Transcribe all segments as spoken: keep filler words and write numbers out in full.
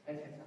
来看一下。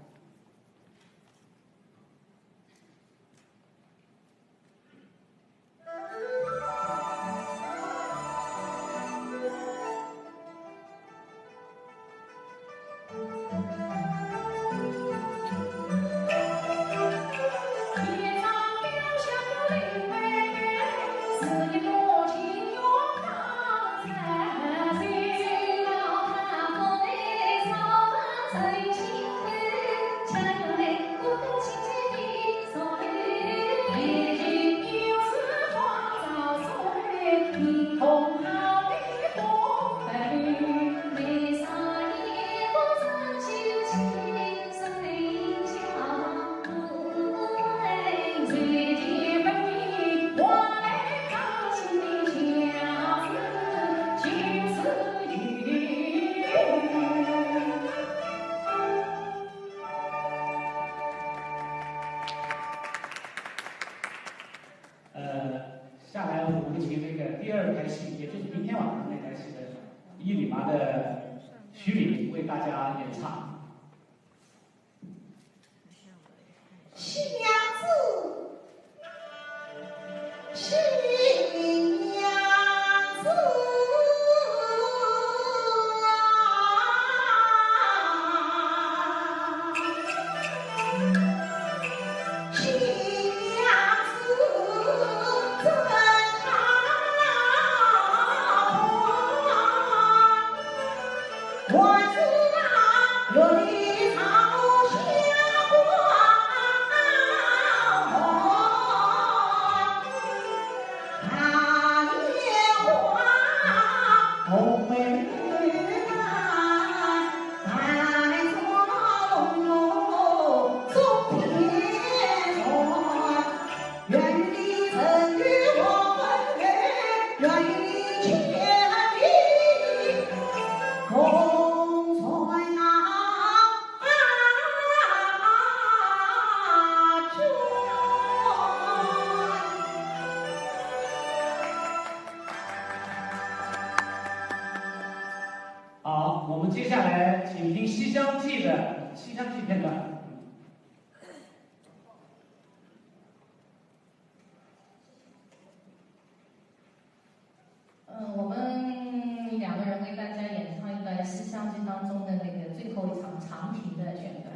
呃，下来我们请那个第二台戏，也就是明天晚上那台戏的《一里麻》的徐敏为大家演唱。新娘子，新娘子。 好，我们接下来请听《西厢记》的《西厢记》片段。 嗯，我们两个人为大家演唱一段《西厢记》当中的那个最后一场长亭的选段。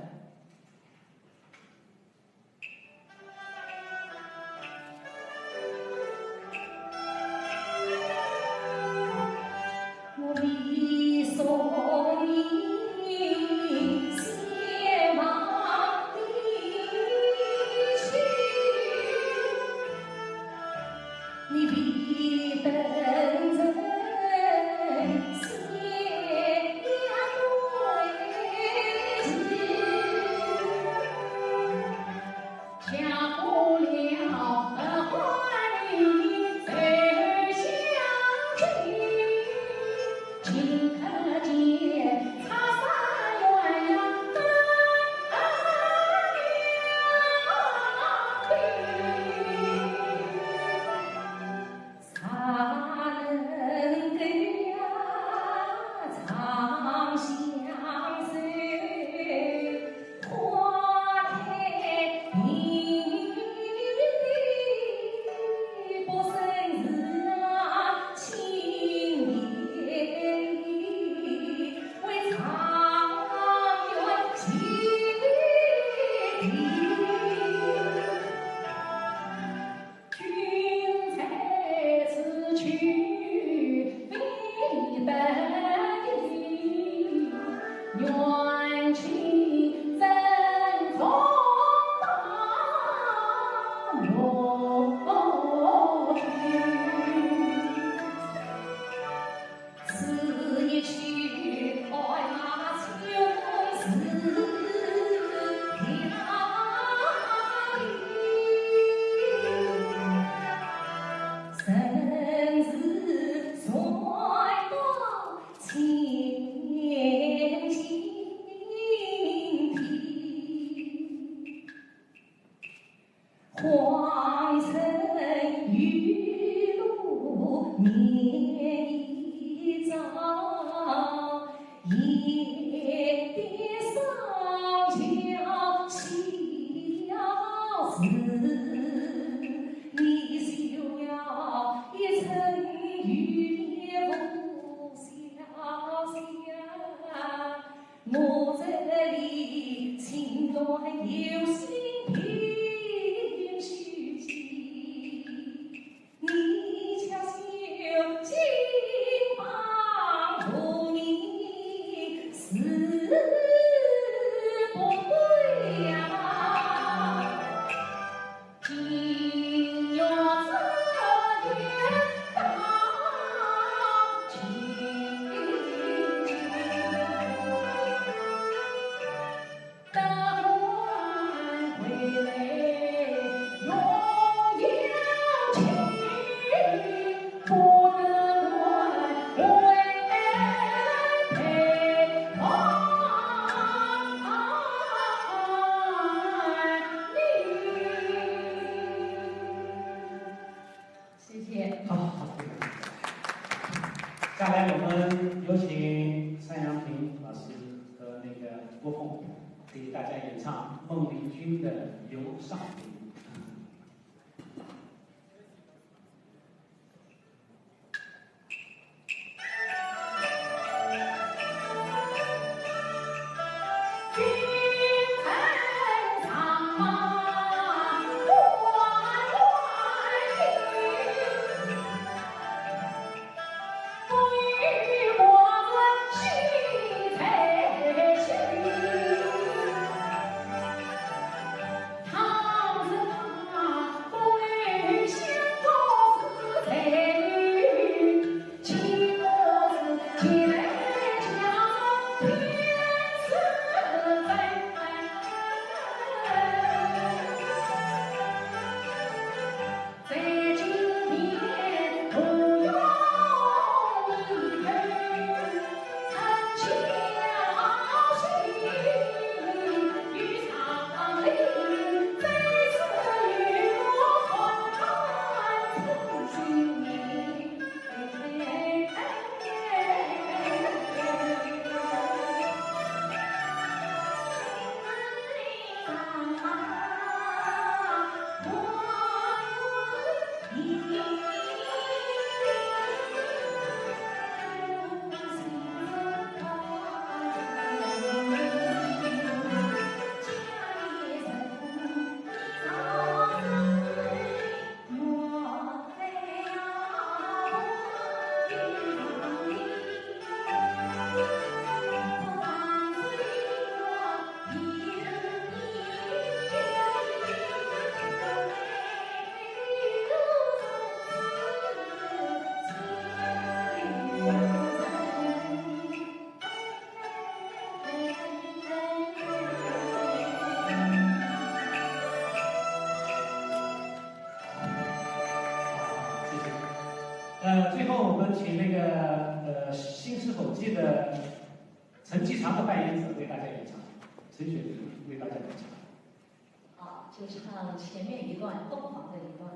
我这里情愿有心凭虚情，你却有心帮我，你是不对呀。谢谢。好，好。下来我们有请单阳平老师和那个郭凤给大家演唱孟丽君的《游上林》。谢谢。呃，最后我们请那个，呃，《新诗口技》的陈继常的扮演者为大家演唱，陈雪萍为大家演唱。好，就唱前面一段，凤凰的一段。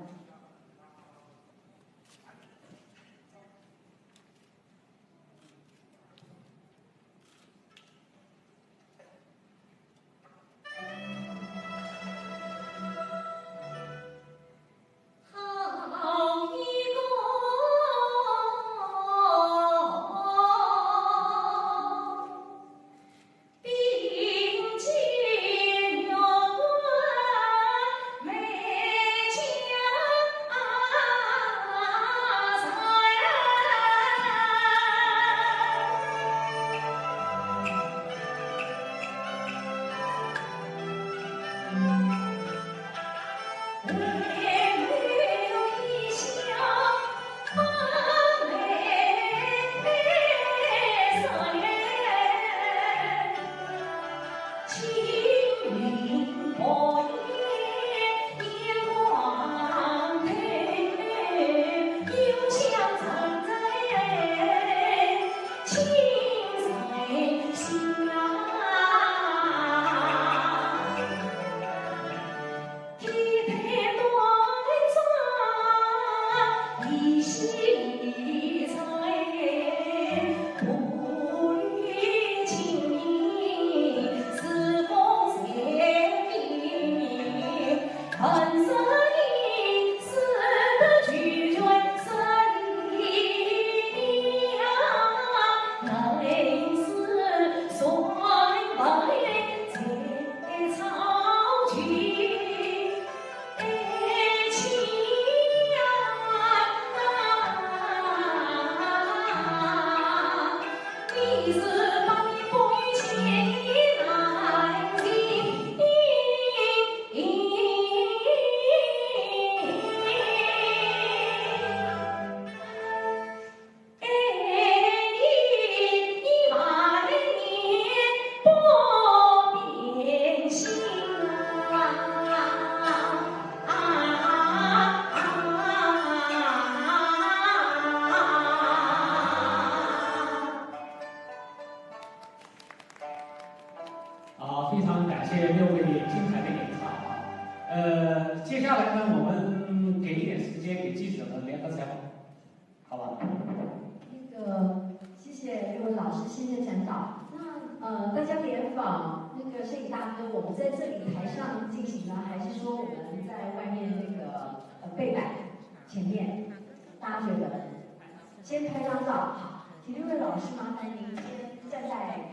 一下，好吧？那个，谢谢六位老师，谢谢陈导。那呃，大家别烦，那个摄影大哥，我们在这里台上进行呢，还是说我们在外面那个呃背板前面？大家觉得？先拍张照，好。请六位老师，麻烦您先站在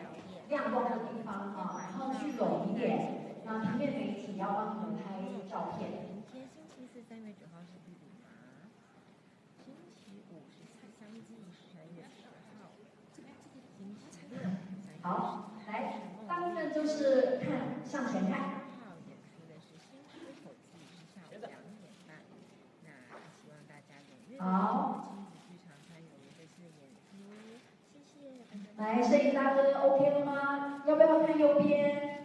亮光的地方啊，然后聚拢一点，那平面媒体要帮你们拍照片。明天星期四，三月九号是第五吗？星期五是蔡香记，三月十号。星期六，好，来，大部分就是看向前看。号演出的是新出口记，是下午两点半。那希望大家踊跃好亲子剧场参与我们这次的演出。谢谢。来，摄影大哥，OK 了吗？要不要看右边？